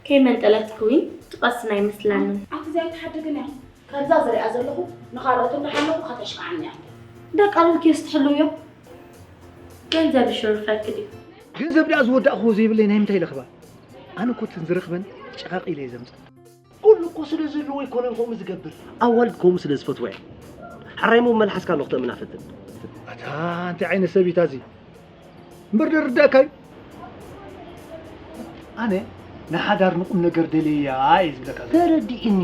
ከይመንጠለትኪ እውን ትቐስን ኣይመስለንን። ኣቲ እዚኣ ኣይትሓድግን እያ። ከምዛ ዝሪኣ ዘለኹ ንኻልኦት እንዳሓለኹ ከተሽክዓኒ እያ። ደቃ ልብኪ የስትሕልው እዮም። ገንዘብ ሽሩፈኪ ድዩ? ገንዘብ ደኣ ዝወዳእክዎ ዘይብለይ ናይ ምንታይ ለኽባ? ኣነ እኮ እተን ዝረኽበን ጨቓቒለ እየ ዘምፀን። ኩሉ እኮ ስለ ዘለዎ ኣይኮነን ከምኡ ዝገብር። ኣዋልድ ከምኡ ስለ ዝፈትዋ እየ። ሕራይ እሞ መልሓስካ ኣሎ ክተእምና ፈትን። ኣታ እንታይ ዓይነት ሰብ እዩ እዚ? እምበር ደርዳእካ እዩ። ኣነ ንሓዳር ንቁም ነገር ደልየያ እየ ዝብለካ ዘለኹ። ተረዲእኒ።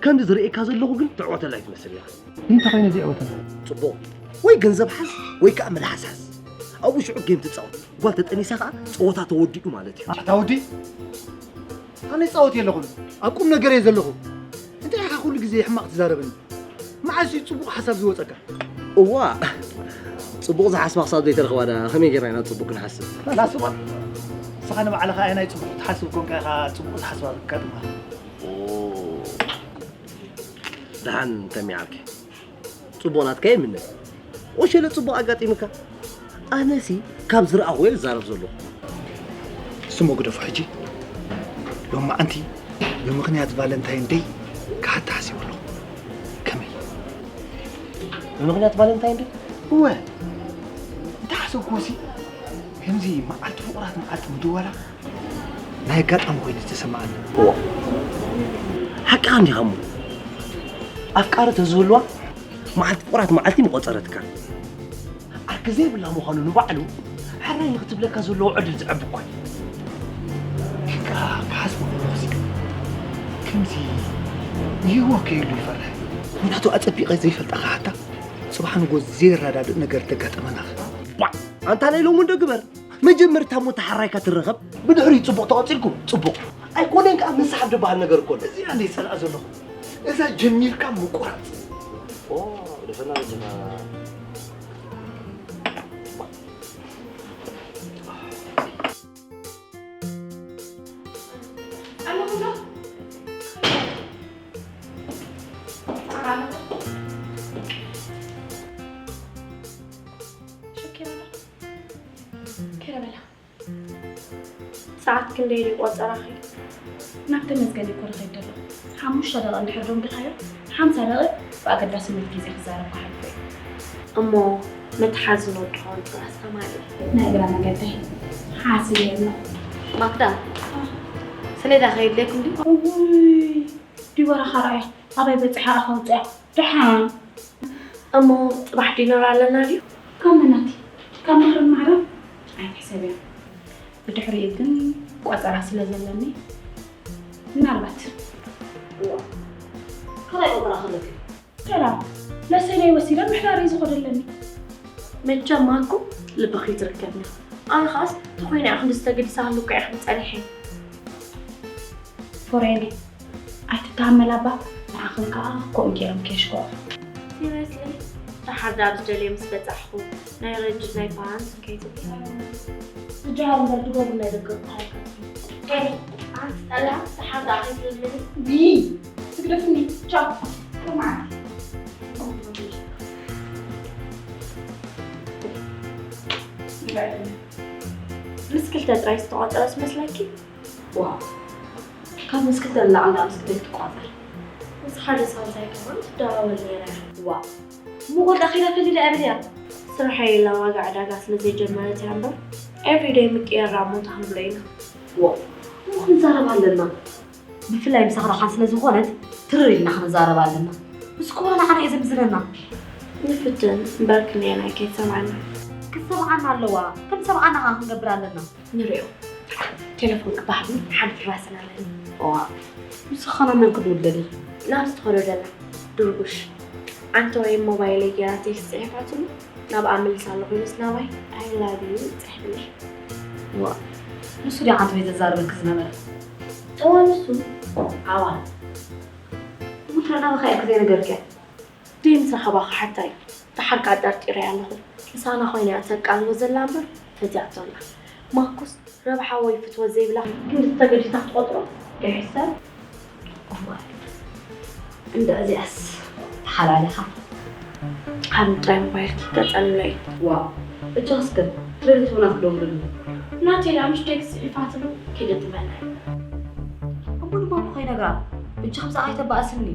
ከምዚ ዝርእየካ ዘለኹ ግን ትዕወተላ ኣይትመስል ኢኻ። እንታይ ኮይነ ዘይዕወተላ? ጽቡቕ። ወይ ገንዘብ ሓዝ ወይ ከኣ መልሓስ ሓዝ። ኣብኡ ሽዑ ጌም ትጻወት። ጓል ተጠኒሳ ከኣ ጸወታ ተወዲኡ ማለት እዩ። ኣታ ወዲ፣ ኣነ ጻወት የለኹን። ኣብ ቁም ነገር እየ ዘለኹ። እንታይ ኢኻ ኩሉ ግዜ ሕማቕ ትዛረበኒ? መዓስ እዩ ጽቡቕ ሓሳብ ዝወጸካ? እዋ፣ ጽቡቕ ዝሓስባ ክሳብ ዘይተረኽባ ደኣ ከመይ ጌርና ኢና ጽቡቕ ክንሓስብ? ላስ እዋን፣ ንስኻ ንባዕልኻ ኣየናይ ጽቡቕ ትሓስብ ኮንካ ኢኻ ጽቡቕ ዝሓስባ ዘጋጥምካ? ኦ፣ ደሓን ተሚዓልኪ። ጽቡቕ ናትካ ይምነ። ወሸለ ጽቡቕ ኣጋጢምካ። ኣነሲ ካብ ዝረኣኹ እየ ዝዛረብ ዘለኹ። ስሞ ግደፎ ሕጂ። ሎማዓንቲ ብምኽንያት ቫለንታይን ደይ ክሓታ ሓሲበ ኣለኹ። ከመይ? ብምኽንያት ቫለንታይን ደይ? እወ። እንተሓሰብኩዎሲ ከምዚ መዓልቲ ፍቑራት መዓልቲ ምድዋላ ናይ ኣጋጣሚ ኮይኑ ዝተሰማዓኒ። እዋ። ሓቅኻ እንዲኻ እሞ። ኣፍቃሪ ተዝህልዋ መዓልቲ ፍቑራት መዓልቲ ምቖጸረትካ። ዓርኪ ዘይብላ ምዃኑ ንባዕሉ ሕራይ ንክትብለካ ዘለዎ ዕድል ዝዕቢ እኮ እዩ። ግራ ክሓስቦ ከለኹሲ ከምዚ ይህወ ከይህሉ ይፈርሕ። ምኽንያቱ ኣጸቢቐ ዘይፈልጣ ክሓታ ጽባሕ ንጎ ዘይረዳድእ ነገር ተጋጠመናኸ። ባ! ኣንታ ናይ ሎሚ እንዶ ግበር። መጀመርታ እሞ ተሓራይካ ትረኸብ፣ ብድሕሪኡ ጽቡቕ ተቐጺልኩም፣ ጽቡቕ። ኣይኮነን ከኣ ምንሳሓብ ዝበሃል ነገር እኮ ኣሎ። እዚኣ እንደ ይጸልኣ ዘለኹ። እዛ ጀሚርካ ምቁራጽ። ኦ፣ ደፈና በጃኻ። ኣለኹ ዶ? ሸኪ በላ። ከይረ በላ። ሰዓት ክንደይ ድዩ ቆጸራኺ? ናብ ተመስገን እኮ ዝኸይድ ዘለኹ። ሓሙሽተ ደቂቕ እንድሕር ደንጊኻዮ፣ ሓምሳ ደቂቕ ብኣገዳስነት ግዜ ክዛረብ ክሓልፎ እዩ። እሞ መትሓዚ ንወድኾን ጥራሕ ተማልኢ። ናይ እግረ መገደይ ሓሲበ ኣለኹ። ማክዳ፣ ሰሌዳ ከየድልየኩም ድዩ? እውይ፣ ዲቦራ ኻርኣያ ኣበይ በጺሓ ኣኸውጽያ? ደሓን። እሞ ጽባሕ ዲነር ኣለና ድዩ? ካብ መናቲ? ካብ ማህረም ማዕረም? ኣይትሕሰብያ። ብድሕሪኡ ግን ቆጸራ ስለ ዘለኒ፣ ምናልባት። እዋ። ካልኣይ ቆጸራ ከለኪ? ተራ፣ ነሰለይ ወሲደ ምሕዳር እዩ ዝኸደለኒ። መቸም ማኩ ልብኺ ትርከብኒ። ኣነ ኸኣስ ተኾይነ እያ ክንዲ ዝተገድሳሉ እኮ እያ ክንጸንሐ። ፎሬኒ፣ ኣይትተሃመላ እባ፣ ንዓኽን ከኣ ከምኡ ገይሮም ከየሽክዑኺ። ይመስለኒ፣ ደሓር ደኣ ኣብ ዝደልዮ ምስ በጻሕኹ፣ ናይ ረጅድ ናይ ፓንት ከይትብሊ። እጃሃር እምበር ድጎብን ናይ ደገ እኮ ኣይኮንኩን። ሄኒ፣ ኣንቲ ጠላ፣ ደሓር ደኣ ከይትብልኒ። ቢ፣ ትግደፍኒ። ቻው። ጥዑም መዓልቲ። ምስ ክልተ ጥራይ ዝተቋጸረስ መስለኪ? ዋው፣ ካብ ምስ ክልተ ንላዕሊ ምስ ክልተ ክትቋጸር። ምስ ሓደ ሳልሳይ ከማን ትደዋወል ነይራ እያ። ዋው፣ እሞ ጓል ኣኺላ ፈሊላ እያ በልያ። ስርሐይ ኢላ ዋጋ ዕዳጋ ስለ ዘይጀመረት እያ እምበር፣ ኤቭሪደይ ምቅይራ እሞ እንታይ ክንብሎ ኢና? ዋው፣ እሞ ክንዛረብ ኣለና። ብፍላይ ምሳኻ ደሓን ስለ ዝኾነት፣ ትርር ኢልና ክንዛረብ ኣለና። ምስ ክብሮ ንዓና እዩ ዘምዝነና። ንፍትን እምበር ክንደየናይ ከይትሰምዓና። ክትሰምዓና ኣለዋ። ከም ዝሰምዓና ኸኣ ክንገብር ኣለና። ንሪኦ። ቴሌፎን ክበሃብኒ ሓንቲ ራስን ኣለኒ። እዋ፣ ንስኻ ናብ መን ክድውል ደሊኺ? ናብ ዝተኸዶ ደላ ድርጉሽ። ዓንተወይ ሞባይለይ ገይራ ቴክስት ጽሒፋትሉ፣ ናብኣ ምልስ ኣለኹ ኢሉስ ናባይ I love you ጽሒፍለይ። እዋ፣ ንሱ ድዩ ዓንተወይ ዘዛርበኪ ዝነበረ? እዋ፣ ንሱ። ኣዋ። እሞ ትረዳበኻ እያ ዘይነገርክያ? ደይ ምስ ረኸባ ክሓታ እዩ። ደሓር ከኣ ጠርጢረያ ኣለኹ። ምሳና ኮይና እያ ተቃልቦ ዘላ እምበር ፈትያቶ ኣላ። ማኩስ ረብሓ ወይ ፍትወት ዘይብላ ክንዲ ተገዲሳ ክትቆጽሮ ደይ ሕሰብ። እዋይ፣ እንዳ እዚኣስ ተሓላሊኻ። ካብ ጥራይ ሞባይልኪ ገጸልለይ። ዋው፣ እጃ እስከ ክረዲት ሆና ክደውልሉ። ናተይ ደኣ ምሽ ቴክስት ጽሒፋትሉ ክይገጥመና እዩ። ይነግራ። ብቻ ከምዛ ኣይተባእስኒ።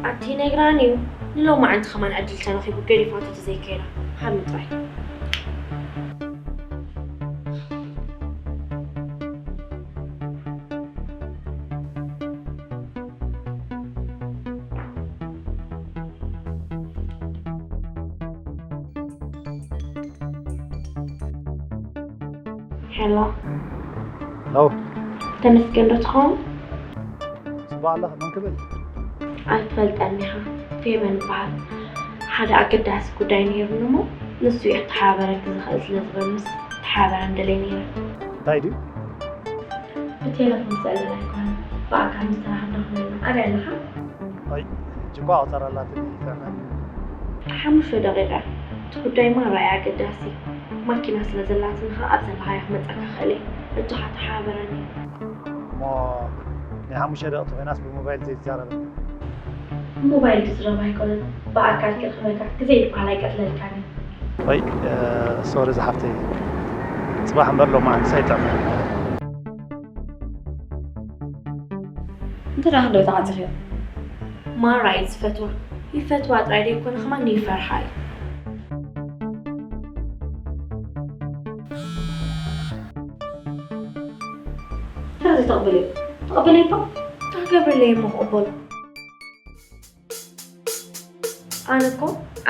ኣቲ ነግራን እዩ። ንሎማዓንቲ ከማን ዕድል ተረኺቡ ገዲፋቶ ተዘይከይዳ። ሃሚ ጥራይ። ሄሎ። ሄሎ። ተመስገን ዶ ትኸውን? ጽቡቕ ኣለኺ፣ መን ክብል? ኣይትፈልጠኒ ኢኻ፣ ፌቨን እበሃል። ሓደ ኣገዳሲ ጉዳይ ነይሩኒ እሞ፣ ንሱ እዩ ክተሓባበረኪ ዝኽእል ስለ ዝበሉስ፣ ተሓባበረኒ ደልየ ነይረ። እንታይ ድዩ? ብቴለፎን ዝስኣለና ኣይኮነን፣ ብኣካል ምስ ተራኸብና ኮይና ኢና። ኣበይ ኣለኻ? ኣይ፣ ሕጂ እኳ ኣቑጸራ ኣላትኒ፣ ይጥዕመኒ። ሓሙሽተ ደቂቃ፣ እቲ ጉዳይ ማራ እዩ ኣገዳሲ። ማኪና ስለ ዘላትኒ ኸኣ ኣብ ዘለኻዮ ክመጸካ ክእል እየ። በጃኻ ተሓባበረኒ። እሞ ናይ ሓሙሽተ ደቂቕ ተኾይናስ ብሞባይል ዘይትዛረበኒ? ብሞባይል ዝዝረብ ኣይኮነን፣ ብኣካል ክረኽበካ ግዜ ይበሃል ኣይቀትለልካን እየ። ወይ፣ እ፣ ሶሪ ዝሓፍተይ፣ ጽባሕ እምበር ሎማዓንትስ ኣይጥዕመን። እንተ ደኣ ክንደይ ተዓጺኽዮ? ማራ እዩ ዝፈትዋ። ይፈትዋ ጥራይ ዘይኮነ ከማን ይፈርሓ እዩ። ስለዚ ተቕብል እዩ። ተቐብል እባ። እንታይ ክገብረለይ እሞ ክቕበሎ? ኣነ እኮ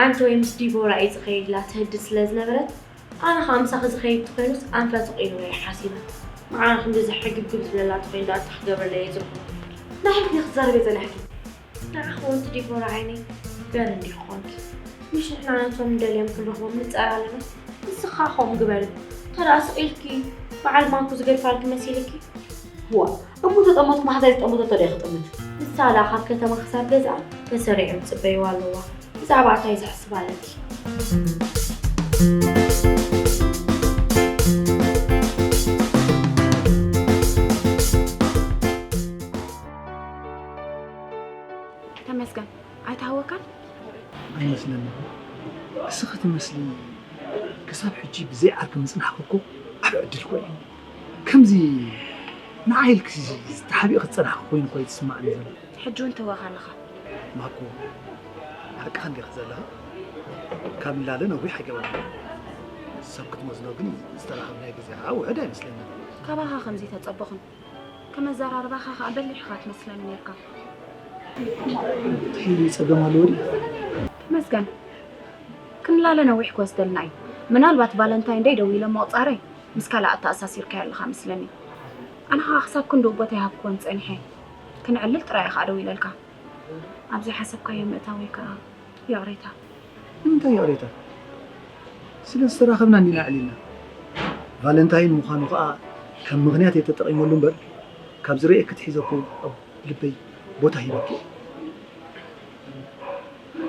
ኣንቲ ወይ ምስ ዲቦራ እየ ዝኸይድ ኢላ ትህድድ ስለ ዝነበረት፣ ኣነ ኸኣ ምሳኺ ዝኸይድ ተኾይኑስ ኣንፈቱ ቂኑለይ ሓሲበ። መዓረ ክንድዚ ሕግብግብ ዝብለላ ተኾይኑ ደኣ እንታይ ክገብረለይ እየ ዝረኽቦ? ናይ ሕልፊ ክትዛረቢ እየ ዘላሕኪ። ንዓኺ ወንቲ ዲቦራ ዓይነይ ገር እንዲኺ ኾንኪ። ምሽ ንሕና ነቶም ንደልዮም ክንረኽቦም ንጸር ኣለና። ንስኻ ኸምኡ ግበሪ። እንተ ደኣ ስቕ ኢልኪ በዓል ማኩ ዝገድፋልኪ መሲልኪ? እዋ፣ እሞ ተጠመትኩ መሓዛይ ዝጠመተቶ ዶ ክጥምት? ንሳ ደኣ ካብ ከተማ ክሳብ ገዝኣ ተሰሪዖም ይጽበይዋ ኣለዋ። ብዛዕባ እንታይ ዝሕስብ ኣለኪ? ተመስገን፣ ኣይተሃወካን? ኣይመስለንን። እስኺ ትመስሊ ክሳብ ሕጂ ብዘይ ዓርኪ ምጽናሕኪ እኮ ዓቢ ዕድል እኮ እዩ። ከምዚ ንዓይ ኢልኪ ዝተሓቢእኪ ዝጸናሕኪ ኮይኑ እኮ እዩ ዝስማዓኒ ዘሎ። ሕጂ እውን ትህወኽ ኣለኻ። ማኮ፣ ሓቅኻ እንዲኻ ዘለኻ። ካብ ንላለ ነዊሕ ኣይገበርናን። ሰብ ክትመስሎ ግን ዝተራኸብናዮ ግዜ ከዓ ውሑድ ኣይመስለንን። ካባኻ ከምዚ ተጸበኹን። ከም ኣዘራርባኻ ኸኣ በሊሕ ኢኻ ትመስለኒ ኔርካ። እንታይ ጸገም ኣለዎ ድዩ? ተመስገን። ክንላለ ነዊሕ ክወስደልና እዩ። ምናልባት ቫለንታይን ደይ ደዊለ ምቕጻረይ ምስ ካልእ ኣተኣሳሲርካዮ ኣለኻ መስለኒ። ኣነ ኸኣ ክሳብ ክንድኡ ቦታ ኣይሃብክዎን ጸኒሐ። ክንዕልል ጥራይ እየ ኸኣ ደዊለልካ። ኣብ ዘይሓሰብካዮ ምእታወይ ከኣ ይቕሬታ። ንምንታይ ይቕሬታ? ስለ ዝተራኸብና እንዲና ኣዕሊልና። ቫለንታይን ምዃኑ ከኣ ከም ምኽንያት እየ ተጠቒመሉ እምበር፣ ካብ ዝርእየኪ ኣትሒዘ እኮ ኣብ ልበይ ቦታ ሂበኪ እየ።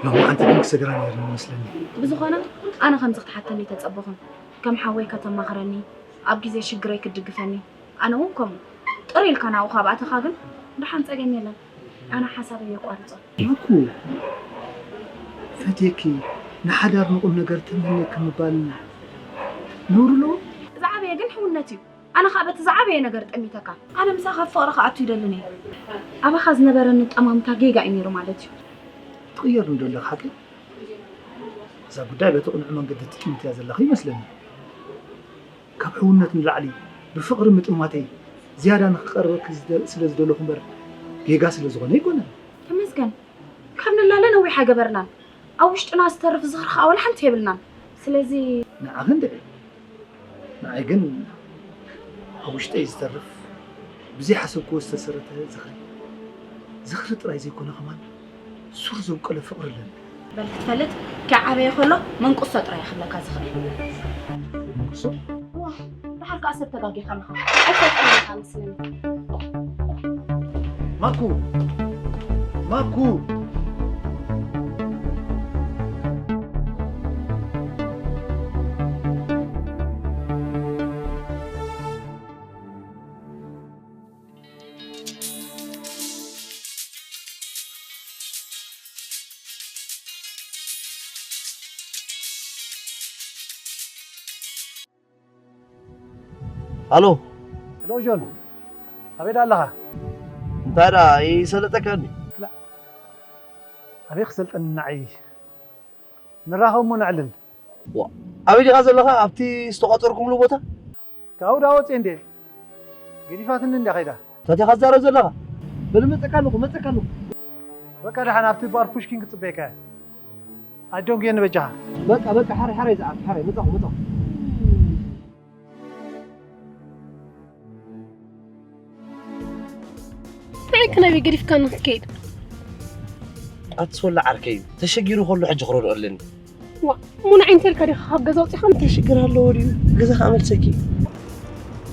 ሎማዓንቲ ግን ክሰግራ ነይርኒ መስለኒ። ብዝኾነ፣ ኣነ ከምዚ ክትሓተኒ ኣይተጸበኹን። ከም ሓወይ ከተማኽረኒ፣ ኣብ ግዜ ሽግረይ ክትድግፈኒ፣ ኣነ እውን ከምኡ። ጥር ኢልካ ናብኡ ካብ ኣተኻ ግን፣ ደሓን ጸገም የለን። ኣነ ሓሳበይ የቋርጾ። ማኩ፣ ፈትየኪ፣ ንሓዳር ንቁም ነገር ተመንየኪ ምባል ነውሪ ኣለዎ? ዝዓበየ ግን ሕውነት እዩ። ኣነ ኸኣ በቲ ዝዓበየ ነገር ጠሚተካ። ኣነ ምሳኻ ኣብ ፍቕሪ ክኣቱ ይደልን እየ። ኣባኻ ዝነበረኒ ጠማምታ ጌጋ እዩ ነይሩ ማለት እዩ። ትቕየር እንዶ ኣለኺ ሓቂ? እዛ ጉዳይ በቲ ቅኑዕ መንገዲ ትጥምትያ ዘለኺ ይመስለኒ። ካብ ሕውነት ንላዕሊ ብፍቕሪ ምጥማተይ ዝያዳ ንኽቐርበኪ ዝደ-፣ ስለ ዝደለኹ እምበር ጌጋ ስለ ዝኾነ ኣይኮነን። ተመስገን፣ ካብ ንላለ ነዊሕ ኣይገበርናን። ኣብ ውሽጥና ዝተርፍ ዝኽሪ ኸኣ ወላ ሓንቲ የብልናን። ስለዚ ንዓኺ እንድዒ፣ ንዓይ ግን ኣብ ውሽጠይ ዝተርፍ ብዘይሓሰብክዎ ዝተሰረተ ዝኽሪ፣ ዝኽሪ ጥራይ ዘይኮነ ከማን ሱር ዘብቀለ ፍቕሪ ኣለኒ። በል ክትፈልጥ፣ ክዓበየ ከሎ መንቁሶ ጥራይ እየ ክብለካ ዝኽእል። መንቁሶ? እዋ፣ ደሓር ከኣ ሰብ ተጋጊኻ ኣለኻ። ኣይፈልጠን ኢኻ መስለኒ። ማኩ! ማኩ! ኣሎ። ሄሎ ጆን፣ ኣበይ ኣለኻ? ታዲያ ይሰለጠካ እንዴ? ኣበይ ክሰልጠኒ ንዓይ? ንራኸብ እሞ ነዕልል። ዋ፣ ኣበይ ዲኻ ዘለኻ? ኣብቲ ዝተቋጸርኩምሉ ቦታ? ካብኡ ዳ ወፅየ እንዴ? ገዲፋትኒ እንዴ ኸይዳ? እንታይ ኢኻ ትዛረብ ዘለኻ? በል መጸካ ኣለኹ፣ መጸካ ኣለኹ። በቃ ደሓን ኣብቲ ባር ፑሽኪን ክጽበየካ እየ። ኣጆንግየኒ በጃኻ። በቃ፣ በቃ፣ ሓረይ፣ ሓረይ ዝዓት፣ ሓረይ፣ መጻኹ፣ መጻኹ። እንታይ ከ ናበይ ገዲፍካኒ ክትከይድ? ኣቲ ሶላ ዓርከይ እዩ። ተሸጊሩ ከሎ ሕጂ ክረድኦ ኣለኒ። ዋ፣ ሙና ዓይንተልካ ዲኻ ካብ ገዛ ኣውጺኻኒ? እንታይ ሽግር ኣለዎ ድዩ? ገዛ ከኣ መልሰኪ።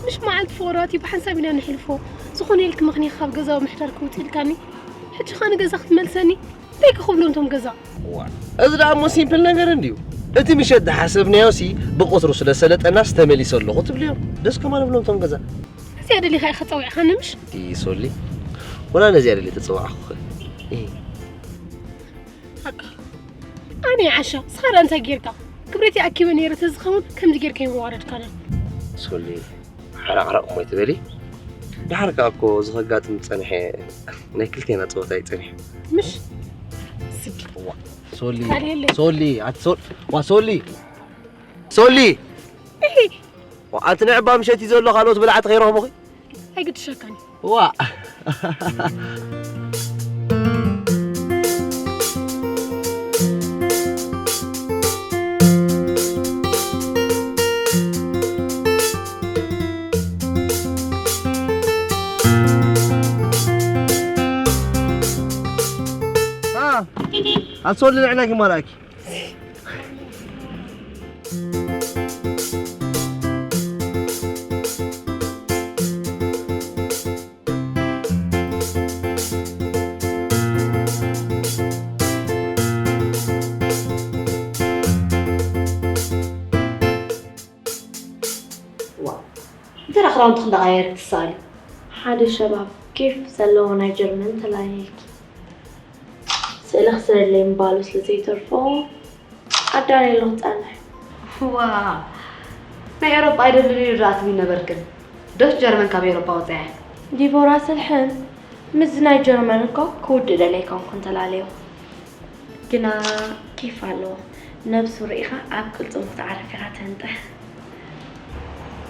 ምሽ መዓልቲ ፍቕሪ ኣትዩ ብሓንሳብ ኢና ነሕልፎ። ዝኾነ ኢልኪ ምኽንያት ካብ ገዛ ምሕዳር ክውጽእ ኢልካኒ። ሕጂ ኸኣ ንገዛ ክትመልሰኒ? እንታይ ክኽብሎም እቶም ገዛ? ዋ፣ እዚ ደኣ እሞ ሲምፕል ነገር እንድዩ። እቲ ምሸት ዝሓሰብናዮሲ ብቑጽሩ ስለ ሰለጠናስ ተመሊሰ ኣለኹ ትብልዮም። ደስ ከማን ብሎም እቶም ገዛ። እዚኣ ደሊኻ ኢኻ ጸዊዕካኒ ምሽ? ኢ ሶሊ። ወላ ነዚኣ ደልየ ተጸዋዕኹኺ። ኢ። ሓቃ። ኣነ ዓሻ፣ ንስኻ ደኣ እንታይ ጌርካ? ክብረተይ ኣኪበ ነይረ ተዝኸውን ከምዚ ጌርካ ይመዋረድካና። ሶሊ፣ ሓራቕራቕ እሞ ኣይትበሊ። ደሓር ከኣ እኮ እዚ ከጋጥም ዝጸንሐ ናይ ክልቴና ጸወታ እዩ ጸኒሑ። ምሽ? ስዲ። ዋ፣ ሶሊ፣ ካልእ የለይ። ሶሊ፣ ኣቲ ሶል-፣ ዋ፣ ሶሊ። ሶሊ! እሂ! ዋ፣ ኣንቲ ንዕባ ምሸት እዩ ዘሎ ካልኦት በላዕቲ ከይረኽቡኺ? ኣይግድሸካን እዩ። ዋ! ኣቲ ሶሊ ንዕናኪ ማላኪ። ዋ፣ እንተ ደኣ ክዳውንትኺ እንዳቐያየርኪ ትሰኣሊ። ሓደ ሸባብ ኬፍ ዘለዎ ናይ ጀርመን ተላልየልኪ። ስእሊ ክስእለለይ ምባሉ ስለ ዘይተርፎ ኣዳልየ ኣለኹ ክጸንሕ። ዋ፣ ናይ ኤውሮጳ ኣይደልን እዩ ደኣ ትብሊ ነበርክን። ዶስ ጀርመን ካብ ኤውሮጳ ወጺኣ እያ? ዲቦራ ስልሕን ምስዚ ናይ ጀርመን እኮ ክውድእ ደልየ ኣይኮንኩን ተላለዮ። ግና ኬፍ ኣለዎ። ነብሱ ርኢኻ ኣብ ቅልጽሙ ክትዓርፍ ኢኻ ተንጥሕ።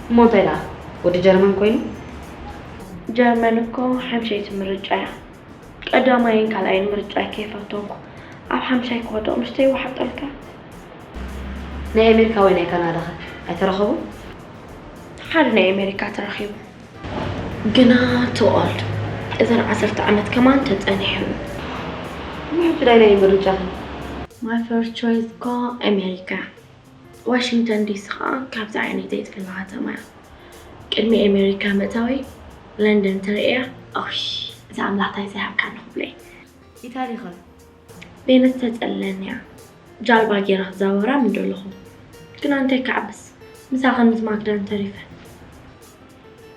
እሞ እንታይ ደኣ ወዲ ጀርመን ኮይኑ? ጀርመን እኮ ሓምሸይቲ ምርጫ እያ። ቀዳማይን ካልኣይን ምርጫይ ከይፈተንኩ ኣብ ሓምሻይ ክወድቕ ምሽ ተይወሓጠልካ? ናይ ኣሜሪካ ወይ ናይ ካናዳ ኸ ኣይተረኸቡን? ሓደ ናይ ኣሜሪካ ተረኺቡ። ግና too old። እዘን ዓሰርተ ዓመት ከማን ተጸኒሑ። ንሕጂ ዳይ ናይ ምርጫኺ? My first choice እኮ ኣሜሪካ። ዋሽንግተን ዲሲ ኸኣ ካብዚ ዓይነይ ዘይትፍለ ከተማ እያ። ቅድሚ ኣሜሪካ ምእታወይ ለንደን ተርእያ፣ ኦሽ፣ እዛ ኣምላኽ እንታይ ዘይሃብካኒ ክብለይ። ኢታሊ ኸ? ቬነስ ተጸልለኒ እያ። ጃልባ ጌረ ክዛወራ ምደለኹ። ግና እንታይ ክዓብስ፣ ምሳኽን ምስ ማክዳን ተሪፈ።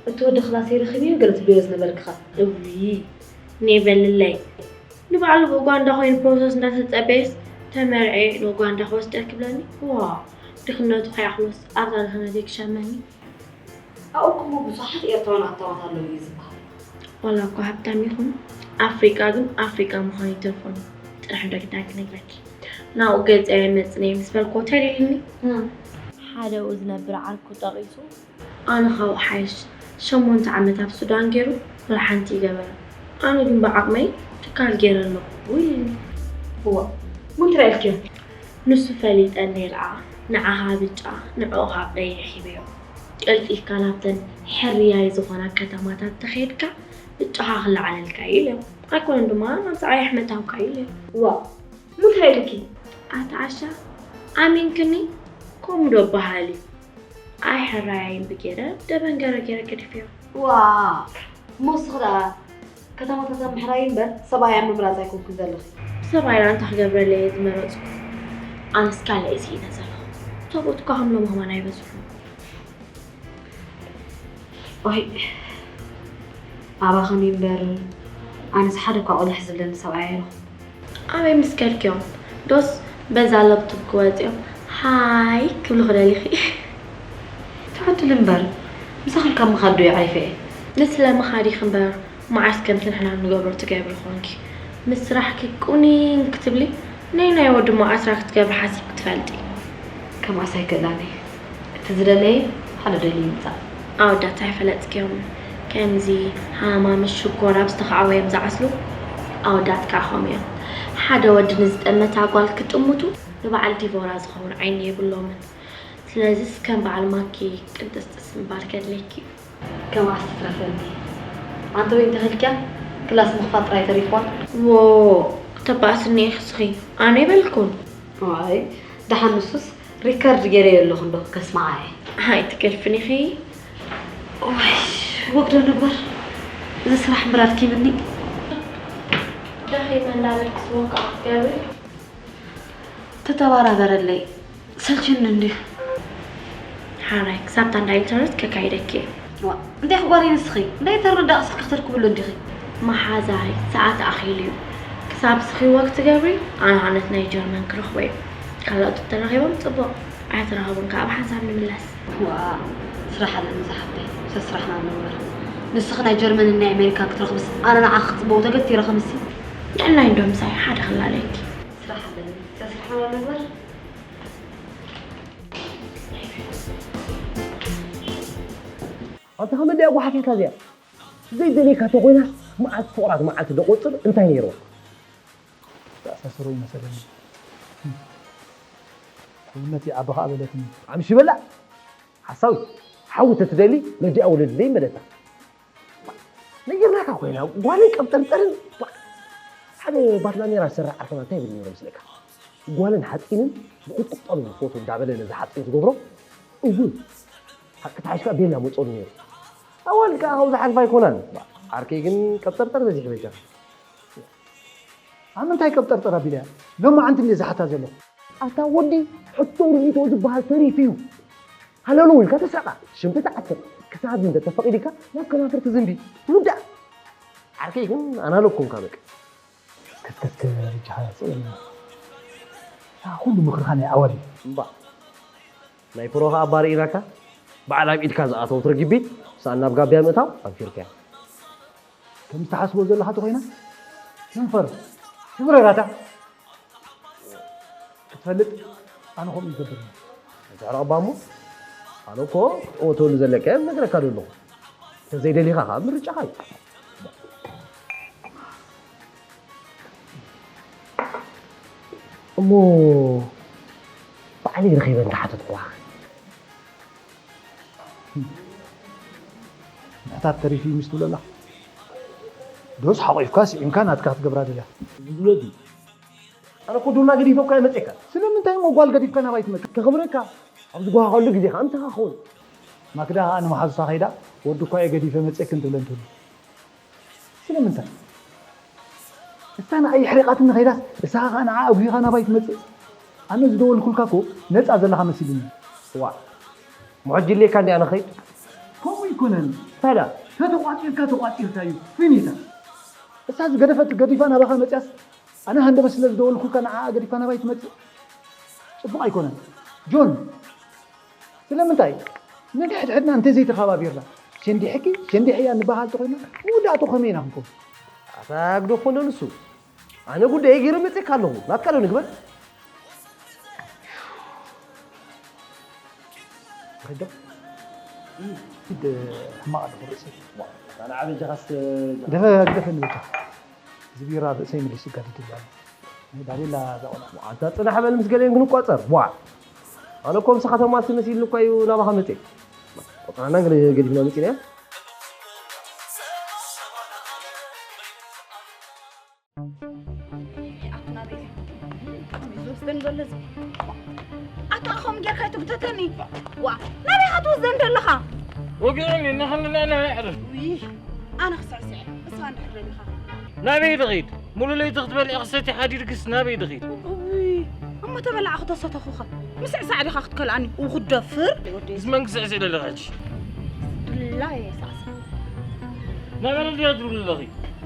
እቲ ወዲ ክላሰይ ረኺበዮ ገለ ትብልዮ ዝነበርክኻ። እውይ፣ ኔቨልለይ። ንባዕሉ ብኡጋንዳ ኮይኑ ፕሮሰስ እንዳተጸበየስ ተመርዕየ ንኡጋንዳ ክወስደኪ ክብለኒ። ዋው፣ ድኽነቱ ከይኣኽሎስ ኣብዛ ድኽነተይ ክሸመኒ። ኣብኡ እኮ ብዙሓት ኤርትራውያን ሃብታማት ኣለዉ እዩ ዝበሃል። ዋላ እኳ ሃብታም ይኹን፣ ኣፍሪቃ ግን ኣፍሪቃ ምዃኑ ይተርፎን ጥራሕ እንዶ ግዳን ክነግረኪ። ናብኡ ገጸ ኣይመጽን እየ ምስ በልኩዎ ተሪርኒ። እም። ሓደ ኣብኡ ዝነብር ዓርኩ ጠቒሱ፣ ኣነ ካብኡ ሓይሽ ሸሞንተ ዓመት ኣብ ሱዳን ገይሩ ወላ ሓንቲ ይገበረ። ኣነ ግን ብዓቕመይ ትካል ገይረ ኣለኹ። ውይ። እዋ፣ እሞ እንታይ ኢልክዮ? ንሱ ፈሊጠ ነይረ፣ ንዓኻ ብጫ፣ ንዕኡ ኸኣ ቀይሕ ሂበዮ። ቀልጢፍካ ናብተን ሕርያይ ዝኾና ከተማታት ተኸይድካ ብጫኻ ክለዓለልካ እዩ ኢለዮ። ኣይኮነን ድማ ናብዚ ቀይሕ ምእታውካ እዩ ኢለዮ። ዋ፣ እንታይ ኢልኪ? ኣቲ ዓሻ፣ ኣሚንክኒ? ከምኡ ዶ በሃሊ? ኣይ ሕራይ እምቢ ገይረ ደበንገረ ገይረ ገዲፈዮ። ዋ፣ እሞ ንስኺ ደኣ ከተማታት ኣብ ምሕራይ እምበር ሰብኣይ ኣብ ምምራጽ ኣይኮንኩን ዘለኺ። ሰብኣይ ደኣ እንታይ ክገብረለይ እየ ዝመረጽኩ? ኣነስ ካልእ እየ ስኢነ ዘለኹ። ሰብኡት እኳ ከም ሎሚ ከማን ኣይበዝሑን። ኦይ፣ ኣባኽን እምበር ኣነስ ሓደ እኳ ቁልሕ ዝብለኒ ሰብኣይ ኣይረኹ። ኣበይ ምስ ከድክዮም? ዶስ በዛ ላፕቶፕ ክወጽዮም ሃይ ክብሉ ክደሊኺ? ትዕድል እምበር፣ ምሳኽን ካብ ምኻድ ዶ ይዓይፈ እየ? ንስለ ምኻድ ኢኺ እምበር፣ መዓስ ከምቲ ንሕና ንገብሮ ትገብሪ ኾንኪ። ምስ ስራሕኪ ቁኒን ክትብሊ፣ ነይናይ ወዲ መዓስ ስራሕ ክትገብሪ ሓሲብኪ ትፈልጢ? ከምኣስ ኣይክእላን እየ። እቲ ዝደለየ ሓደ ደልዩ ይምጻእ። ኣወዳት ኣይፈለጥክዮምን። ከምዚ ሃማም ሽኮር ኣብ ዝተኻዕወ እዮም ዝዓስሉ። ኣወዳት ከኣ ከምኡ እዮም። ሓደ ወዲ ንዝጠመታ ጓል ክጥምቱ ንበዓል ዲቮራ ዝኸውን ዓይኒ የብሎምን። ስለዚስ ከም በዓል ማኪ ቅንጥስጥስ ምባል ከድልየኪ እዩ። ከምኣስ ትትረፈ እንዲ። ኣንቲ ወይ እንተኺልኪያ ክላስ ምኽፋት ጥራይ ተሪፍዋ። ዎ፣ ተባእስኒ ኢኺ ስኺ፣ ኣነ ኣይበልኩን። ዋይ፣ ደሓን ንሱስ ሪከርድ ገይረዮ ኣለኹ እንዶ ከስምዓ እየ። ኣይትገልፍን ኢኺ። ዋይ፣ ወግዶ ንግበር። እዚ ስራሕ እምበር ኣድኪምኒ። ደኺመ እንዳበልኪ ስሞካ ክትገብሪ። ተተባራበረለይ። ሰልችኒ እንድዩ። ሓራይ፣ ክሳብ ታንዳ ኢንተርነት ከካይደኪ እየ። ዋ፣ እንታይ ክጓሪ ንስኺ? ናይ ኢንተርነት ዳኣ ስልኪ ክተርክብሉ እንዲኺ። መሓዛይ፣ ሰዓት ኣኺሉ እዩ። ክሳብ ስኺ ወክ ትገብሪ፣ ኣነ ሃነት ናይ ጀርመን ክረኽቦ እየ። ካልኦት ተረኺቦም ጽቡቕ፣ ኣይተረኸቡን ከኣ ብሓንሳብ ንምለስ። ዋ፣ ስራሕ ኣለኒ ዝሓፍተይ፣ ሰስራሕና ንንበር። ንስኺ ናይ ጀርመንን ናይ ኣሜሪካን ክትረኽብስ፣ ኣነ ንዓኺ ክጽበው ተገቲረ ከምሲ። ጥዕናይ እንዶ ምሳይ ሓደ ክላለየኪ። ስራሕ ኣለኒ፣ ሰስራሕና ንንበር። ኣንታ ከመይ ድያ ጓሓፊያታ እዚኣ? ዘይደልየካ ተኾይናስ መዓልቲ ፍቑራት መዓልቲ ዶ ቆጽር እንታይ ነይርዋ? ተኣሳስሮ ይመሰለኒ። ኩልነት ይዓበኻ ኣበለትኒ። ኣምሺ በላ። ሓሳዊ፣ ሓዊ ተትደሊ ነዲኣ ውለድለይ በለታ። ነጊርናካ ኮይና፣ ጓልን ቀብጠርጠርን፣ ባ-፣ ሓደ ባትላሜራ ዝሰርሕ ዓርከና እንታይ ይብል ነይሩ መስለካ? ጓልን ሓፂንን ብቁጥቋጦ ዝፈቱ እንዳበለ ነዚ ሓፂን ዝገብሮ እውን ሓቂ ተሓሽካ ቤላ መፀሉ ነይሩ። ኣዋልድ ከዓ ካብኡ ዝሓልፋ ኣይኮናን። ባ-፣ ዓርከይ ግን ቀብጠርጠር በዚሑ በጃ። ኣብ ምንታይ ቀብጠርጠር ኣቢለያ? ሎማዓንቲ እንድየ ዝሓታ ዘለኹ። ኣታ ወዲ፣ ሕቶ ርእይቶ ዝበሃል ተሪፉ እዩ። ሃለሎ ኢልካ ተሳቓ፣ ሽም ተተዓትር። ክሳብ እንተ ተፈቒዱልካ ናብ ከናፍር ትዝንቢ። ምውዳእ። ዓርከይ ግን ኣናለኩም ካበቅ። ከስከስከ በጃኻ ስእለና። ያ ኩሉ ምኽርኻ ናይ ኣዋልድ እዩ። እምባ። ናይ ፕሮኻ ኣባሪ ኢናካ፣ በዓል ኣብ ኢድካ ዝኣተወት ርግቢት፣ ሰኣን ናብ ጋብያ ምእታው ኣንፊርካያ። ከም ትሓስቦ ዘለኻ ተኾይና፣ ትንፈር። ትብረራታ። ክትፈልጥ፣ ኣነ ከምኡ ይገብር እየ። እንታይ ረቕባ እሞ? ኣነ እኮ ክትእወተሉ ዘለካ እየ፣ ነግረካ ዶ ኣለኹ። እንተዘይደሊኻ ኸዓ ምርጫኻ እዩ። እሞ ባዕለይ ረኺበ እንተሓተትኩኻ? ምሕታት ተሪፉ እዩ ምስ ትብሎ ኣለኻ? ዶስ ሓቒፍካ ስዒምካ ናትካ ክትገብራ ደልያ? ዝወዲ። ኣነ እኮ ዱና ገዲፈ እኮ እየ መፅእካ። ስለምንታይ እሞ ጓል ገዲፍካ ናባይ ትመፅእ? ከኽብረካ። ኣብ ዝጓሃኸሉ ግዜ ከዓ ምሳኻ ክኸውን። ማክዳ ከዓ ንመሓዙታ ከይዳ፣ ወዲ እኳ እየ ገዲፈ መፅእክን ትብለን ትህሉ። ስለምንታይ? እሳ ንዓይ ኣሕሪቓትኒ ከይዳስ፣ ንስኻ ኸኣ ንዓ ኣጉሂኻ ናባይ ትመጽእ? ኣነ ዝደወልኩልካ እኮ ነጻ ዘለኻ መሲሉኒ። ዋእ፣ እሞ ሕጂ ድሌካ እንድየ ኣነ ክኸይድ? ከምኡ ኣይኮነን። ታዲያ? ተተቋጺርካ ተቋጺርካ እዩ። ፊኒታ። እሳ ዝገደፈት ገዲፋ ናባኻ መጽያስ፣ ኣነ ሃንደበት ስለ ዝደወልኩልካ ንዓኣ ገዲፍካ ናባይ ትመጽእ? ጽቡቕ ኣይኮነን። ጆን፣ ስለምንታይ ነንሕድሕድና እንተዘይተኸባቢርና፣ ሸንዲሕኪ ሸንዲሐያ ንበሃል ተኾይንና፣ መወዳእትኡ ከመይ ኢና ክንከውን? ኣታ ግደፎ እንዶ ንሱ። ኣነ ጉዳየይ ገይረ መጺእካ ኣለኹ። ናትካ ዶ ንግበር? ንኸይድ ዶ? ሂድ፣ ሕማቕ ኣለኹ ርእሰይ። ኣነ ዓበጃኻስ ግደፈ፣ ግደፈኒ በጃኻ። እዚ ቢራ ርእሰይ መሊሱ ይጋድድ ኣሎ። ናይ ዳቤላ እዛ ቆልዓ። ኣንታ ጽናሕ በል ምስ ገሊኦም ክንቋጸር። ቧዕ። ኣነ እኮ ምሳኻ ተማሲ መሲልኒ እኮ እዩ ናባኻ መጽየ። ቆጽራና ገለ ገዲፍና መጺና እያ። ዝወስደን ዘሎ እዚ። ኣታ ኸም ጌርካ ኣይትጉተተኒ። ዋ፣ ናበይ ኢኻ ትወስደን ዘለኻ? ወግእኒ፣ ንኽንነነ የዕርፍ። ውይ፣ ኣነ ክስዕስዕ፣ ንስኻ እንድሕር ደሊኻ። ናበይ ድኺድ? ሙሉ ለይቲ ክትበልዒ ክሰቲ ሓዲርክስ ናበይ ድኺድ? ውይ፣ እሞ ተበላዕኹ ተሰተኹኸ? ምስዕሳዕ ዲኻ ክትከልኣኒ? ውኹ ደፍር። ምስ መን ክስዕስዕ ደለኻ ሕጂ? ድላየ ሳዕስዕ። ናበይ ድያ ትብሊ ኣለኺ?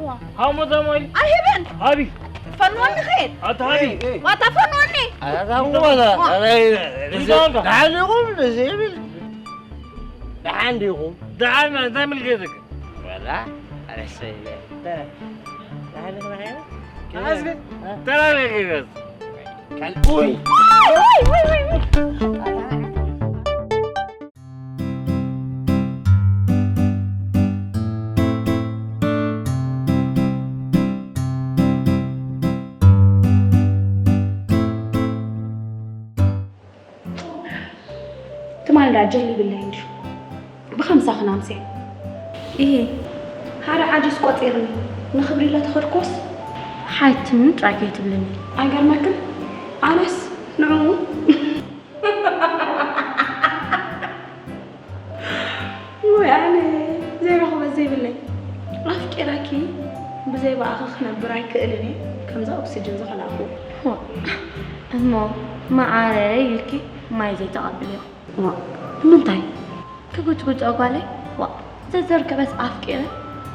ዋ። ሃሞ ዳሞይ። ኣይህብን። ሃቢ። ፈንወኒ ኸይድ። ኣታ ሃቢ። ዋታ ፈንወኒ። ኣታ ዋታ። ዋ። ኣይ፣ ሪዛንጋ። ደሓን ዲኹም? ደስ ይብል። ደሓን ዲኹም? ደሓን፣ እንታይ ምልክትክ? ወላ። Alex, eh, Dara. Dara, dara, dara. Alex, dara, dara, dara. Kal- Uy! ትማል ዳ ጀል ይብለይ እንድዩ ብኸምሳ ክናምሴ እሂ ሓደ ዓጅስ ቆፂርኒ ንኽብሪ ኢለ ተኸድኮስ ሓትምን ጥራይ ከይትብልኒ ኣይገርመክን ኣነስ ንዕኡ ወይ ኣነ ዘይረኽቦ ዘይብለይ ኣፍቂረኪ ብዘይ ብኣኺ ክነብር ኣይክእልን እየ ከምዛ ኦክስጅን ዝኸላእኩ እሞ መዓረይ ኢልኪ ማይ ዘይተቐብልዮ ዋ ንምንታይ ክጉጭጉጭ ጓለይ ዋ ዘዘርገበስ ኣፍቂረ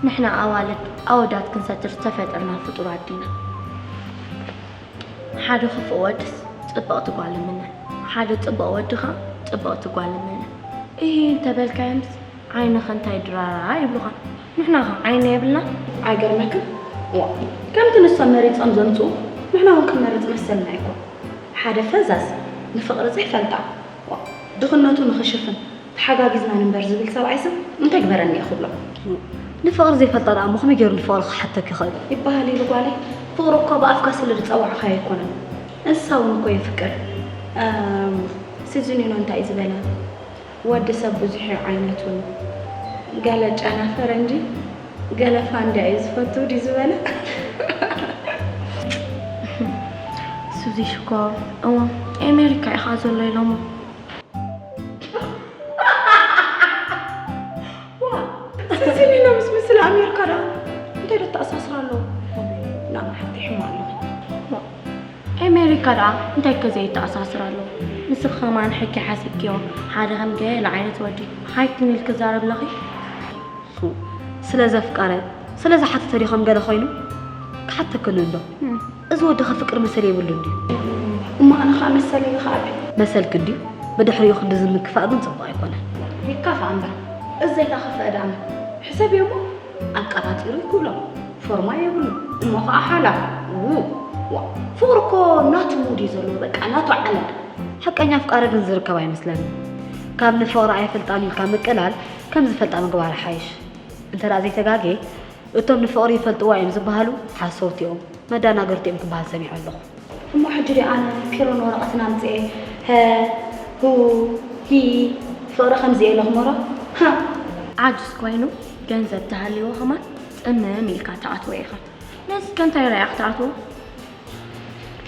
ንሕና ኣዋልድ ኣወዳት ክንሰትር ዝተፈጠርና ፍጡራት ዲና ሓደ ክፉእ ወድስ ጽብቕቲ ጓል ምነ ሓደ ጽቡቕ ወዲ ኸዓ ጽብቕቲ ጓል ምነ እሂ እንተበልካዮምስ ዓይንኺ እንታይ ድራራ ይብሉኻ ንሕና ኸ ዓይኒ የብልና ኣይገርመክን ዋ ከምቲ ንሶም መሪጾም ዘምጽኡ ንሕና እውን ክንመርጽ መሰልና ኣይኮን ሓደ ፈዛዝ ንፍቕሪ ዘይፈልጣ ድኽነቱ ንኽሽፍን ተሓጋጊዝና ንንበር ዝብል ሰብኣይ ሰብ እንታይ ግበረኒ እየ ክብሎ ንፍቕሪ ዘይፈልጣ ደኣ እሞ ከመይ ገይሩ ንፍቕሪ ክሓተኪ ይኽእል ይበሃል ኢሉ ጓለይ ፍቕሪ እኮ ብኣፍካ ስለ ዝፀዋዕኻዮ ኣይኮነን እንስሳ እውን እኮ የፍቅር እም፣ ሲዚኒኖ እንታይ እዩ ዝበለ ወዲ ሰብ ብዙሕ እዩ ዓይነቱ ገለ ጨና ፈረንጂ ገለ ፋንድያ እዩ ዝፈቱ ድዩ ዝበለ ሱዚ ሽኮር እዋ ኤሜሪካ ኢኻ ዘሎ ኢሎሞ ስዚኒኖ ምስ ምስል ኣሜሪካ ዳ እንታይ ዶ ተኣሳስራ ኣለዎ ናብ ሓንቲ ሕማ ኣለኹ ኤሜሪካ ደኣ እንታይ ከ ዘይተኣሳስር ኣሎ ንስኺ ከማን ሕጊ ሓሲብክዮ ሓደ ከም ገለ ዓይነት ወዲ ሓይትኒ ኢልኪ ትዛረቢ ኣለኺ ስለ ዘፍቀረ ስለ ዝሓተተ ድዩ ከም ገለ ኮይኑ ክሓተክኒ ኣሎ እዚ ወዲ ከ ፍቅሪ መሰል የብሉን ድዩ እሞ ኣነ ከዓ መሰለይ ይኽኣል መሰልኪ እንድዩ ብድሕሪኡ ክንድዚ ምክፋእ ግን ፅቡቅ ኣይኮነን ይካፋ እምበር እዚ ዘይተኸፍአ ዳማ ሕሰብዮ እሞ ኣቀባጢሩ ይክብሎ ፎርማ የብሉ እሞ ከዓ ሓላ ው ዋ ፍቅሪ እኮ ናቱ ሙድ እዩ ዘለዎ በቃ ናቱ ዓለም ሓቀኛ ኣፍቃሪ ግን ዝርከብ ኣይመስለንን ካብ ንፍቅሪ ኣይፈልጣን ኢልካ ምቅላል ከም ዝፈልጣ ምግባር ይሓይሽ እንተ ደኣ ዘይተጋግየ እቶም ንፍቅሪ ይፈልጥዋ እዮም ዝበሃሉ ሓሰውቲ እዮም መዳናገርቲ እዮም ክበሃል ሰሚዐ ኣለኹ እሞ ሕጂ ዲ ኣነ ፒሮን ወረቐትን ኣምፅኤ ሀ ሁ ሂ ፍቕሪ ከምዚ እየ ኢለ ክመሮ ሃ ዓጅስ ኮይኑ ገንዘብ ተሃልይዎ ከማን ፅምም ኢልካ ትኣትዎ ኢኻ ነዚ ከ እንታይ ረኣያ ክትኣትዎ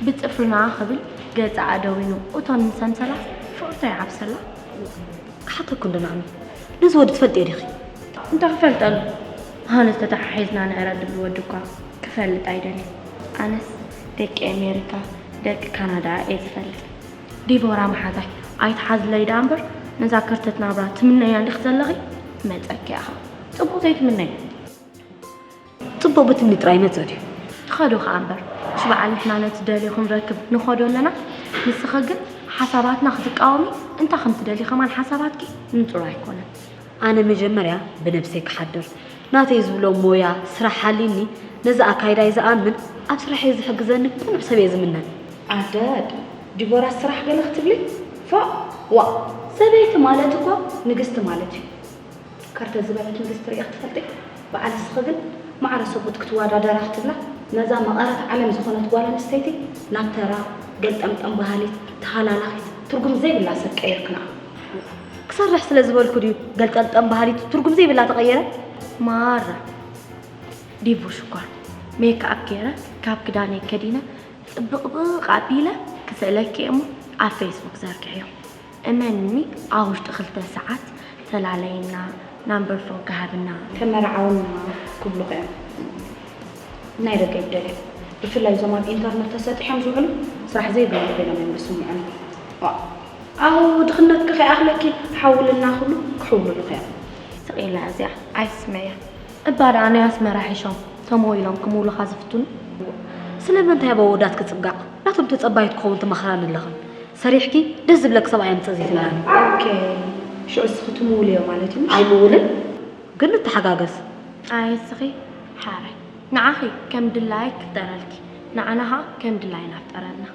ብፅፍርና ክብል ገፃ ኣደዊኑ እቶን ምስ ኣምሰላ ፍቕርታ ይዓብሰላ ክሓተኩ እንዶ ንዓሚ ነዚ ወዲ ትፈልጥዮ ዲኺ እንታይ ክፈልጠሉ ኣነስ ተተሓሒዝና ንዕረድ ድብል ወዲ እኳ ክፈልጥ ኣይደልን ኣነስ ደቂ ኣሜሪካ ደቂ ካናዳ እየ ዝፈልጥ ዲቦራ መሓዛይ ኣይትሓዝለይ ደኣ እምበር ነዛ ከርተት ናብራ ትምነያ እንዲኺ ዘለኺ መፀኪ ኢኻ ፅቡቕ ዘይትምነይ ጽቡቕ ብትምኒ ጥራይ ይመጽእ ድዩ? ትኸዱ ኸኣ እምበር፣ ምሽ በዓል ንሕና ነቲ ደልዮ ክንረክብ ንኸዶ ኣለና፣ ንስኺ ግን ሓሳባትና ክትቃወሚ እንታይ ከም ትደልዪ ከማን ሓሳባትኪ ንጹር ኣይኮነን። ኣነ መጀመርያ ብነብሰይ ክሓድር፣ ናተይ ዝብሎ ሞያ፣ ስራሕ ሃልዩኒ፣ ነዚ ኣካይዳይ ዝኣምን፣ ኣብ ስራሐይ ዝሕግዘኒ ብቑኑዕ ሰብ እየ ዝምነ። ኣደ ዲቦራ ስራሕ ገለ ክትብሊ? ፎእ ዋእ! ሰበይቲ ማለት እኮ ንግስቲ ማለት እዩ። ከርተት ዝበለት ንግስቲ ርኢኺ ትፈልጢ? በዓል ንስኺ ግን ማዕረ ሰብኡት ክትወዳደራ ክትብላ ነዛ መቐረት ዓለም ዝኾነት ጓል ኣንስተይቲ ናብ ተራ ገልጠምጠም በሃሊት ተሃላላኺት ትርጉም ዘይብላ ሰብ ቀይርክንኣ። ክሰርሕ ስለ ዝበልኩ ድዩ ገልጠምጠም በሃሊት ትርጉም ዘይብላ ተቐየረ? ማራ ዲቡ ሽኮር ሜክኣፕ ገይረ ካብ ክዳነይ ከዲነ ጽብቕብቕ ኣቢለ ክስእለኪ እየ እሞ ኣብ ፌስቡክ ዘርግሕዮ። እመንኒ ኣብ ውሽጢ ክልተ ሰዓት ተላለይና ናምበር ፎን ክሃብና። ተመርዓውና ክብሉኺ እዮም ናይ ደገ ይደልዩ ብፍላይ እዞም ኣብ ኢንተርነት ተሰጢሖም ዝውዕሉ ስራሕ ዘይብሎም ኮይኖም እዮም ዝስምዑኒ ዋእ ኣብኡ ድኽነትኪ ከይኣኽለኪ ሓውልና ክብሉ ክሕውሉልኺ እዮም ስቕ ኢላ እዚኣ ኣይትስምዕያ እባ ደኣ ናይ ኣስመራ ሒሾም ተመዊሎም ክምውሉኻ ዝፍትኑ ስለምንታይ ኣብ ኣወዳት ክጽጋዕ ናቶም ተጸባይት ክኸውን ትመኽራኒ ኣለኽን ሰሪሕኪ ደስ ዝብለኪ ሰብኣይ ኣምጽእ ዘይትብላኒ። ኦኬ ሽዑ እስኺ ትምውልዮ ማለት እዩ ምሽ? ኣይምውልን ግን ንተሓጋገዝ። ኣየስኺ ሓራይ ንዓኺ ከም ድላይክ ክፍጠረልኪ ንዓናኻ ከም ድላይና ፍጠረልና።